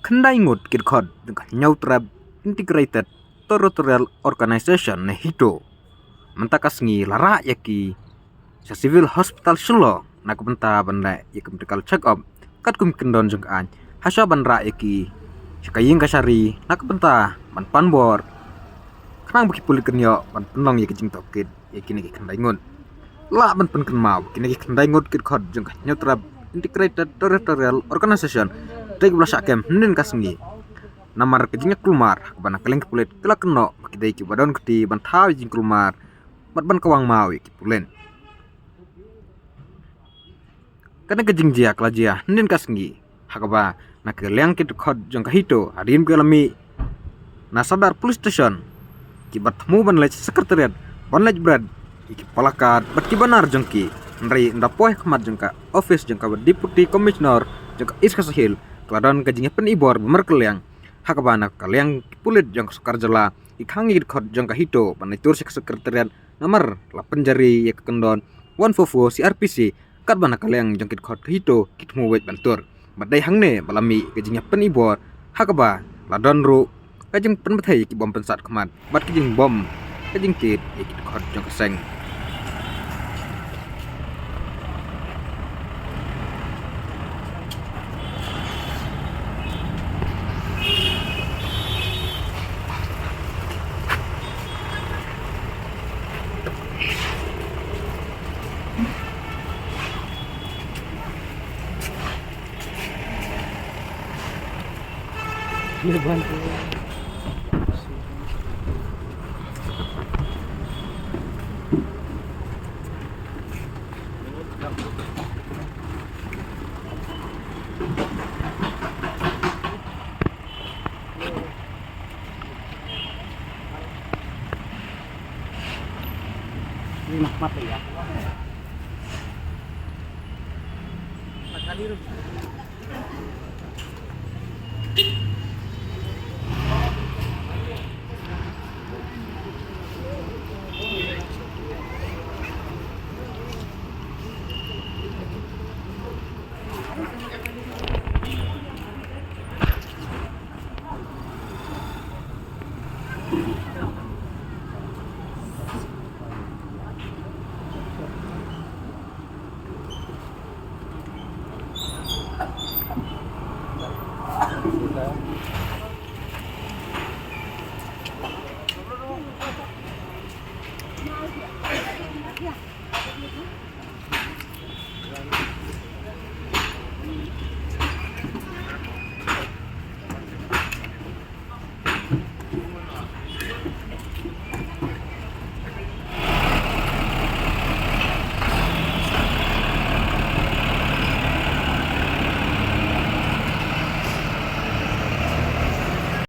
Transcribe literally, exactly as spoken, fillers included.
khyndai ngut ki dkhot jong ka Hynñiewtrep Integrated Territorial Organization ne HITO mynta ka sngi la rah ïa ki sha Civil Hospital Shillong na ka bynta ban leh ïa ka medical check up katkum ki kyndon jong ka aiñ, hashwa ban rah ïa ki sha ka ïing kashari na ka bynta ban pan bor khnang ba ki pulit kin ïoh ban pynlong ïa ka jingtohkit ïa kine ki khyndai ngut. Lah ban pynkynmaw, kine ki khyndai ngut ki dkhot jong ka Hynñiewtrep Integrated Territorial Organization, te kiba la shah kem hynnin ka sngi namar ka jingïakulmar ha kaba na ka liang ki pulit ki la kynnoh ba ki dei kiba don kti ban thaw ïa ka jingkulmar bad ban kawang maw ïa ki pulit. Kane ka jingjia ka la jia hynnin ka sngi ha kaba na ka liang ki dkhot jong ka HITO hadien ba ki la mih na Sadar Police Station, kiba thmu ban leit sha Secretariat ban leit bret ïa ki placard bad ki banner jong ki. Hynrei ynda poi ha khmat jong ka office jong ka Deputy Commissioner jong ka East Khasi Hills, ka la don ka jingïapynibor ba markylliang ha kaba na ka liang ki pulit jong ka sorkar jylla ki khang ïa ki dkhot jong ka HITO ban leit tur sha ka Secretariat namar la pynjari ïa ka kyndon one four four C R P C, katba na ka liang jong ki dkhot ka HITO ki thmu weit ban tur. Bad dei hangne ba la mih ka jingïapynibor ha kaba la don ruh ka jingpynbthei ïa ki bom pynsat khmat bad ka jingbom ka jingkit ïa ki dkhot jong ka seng.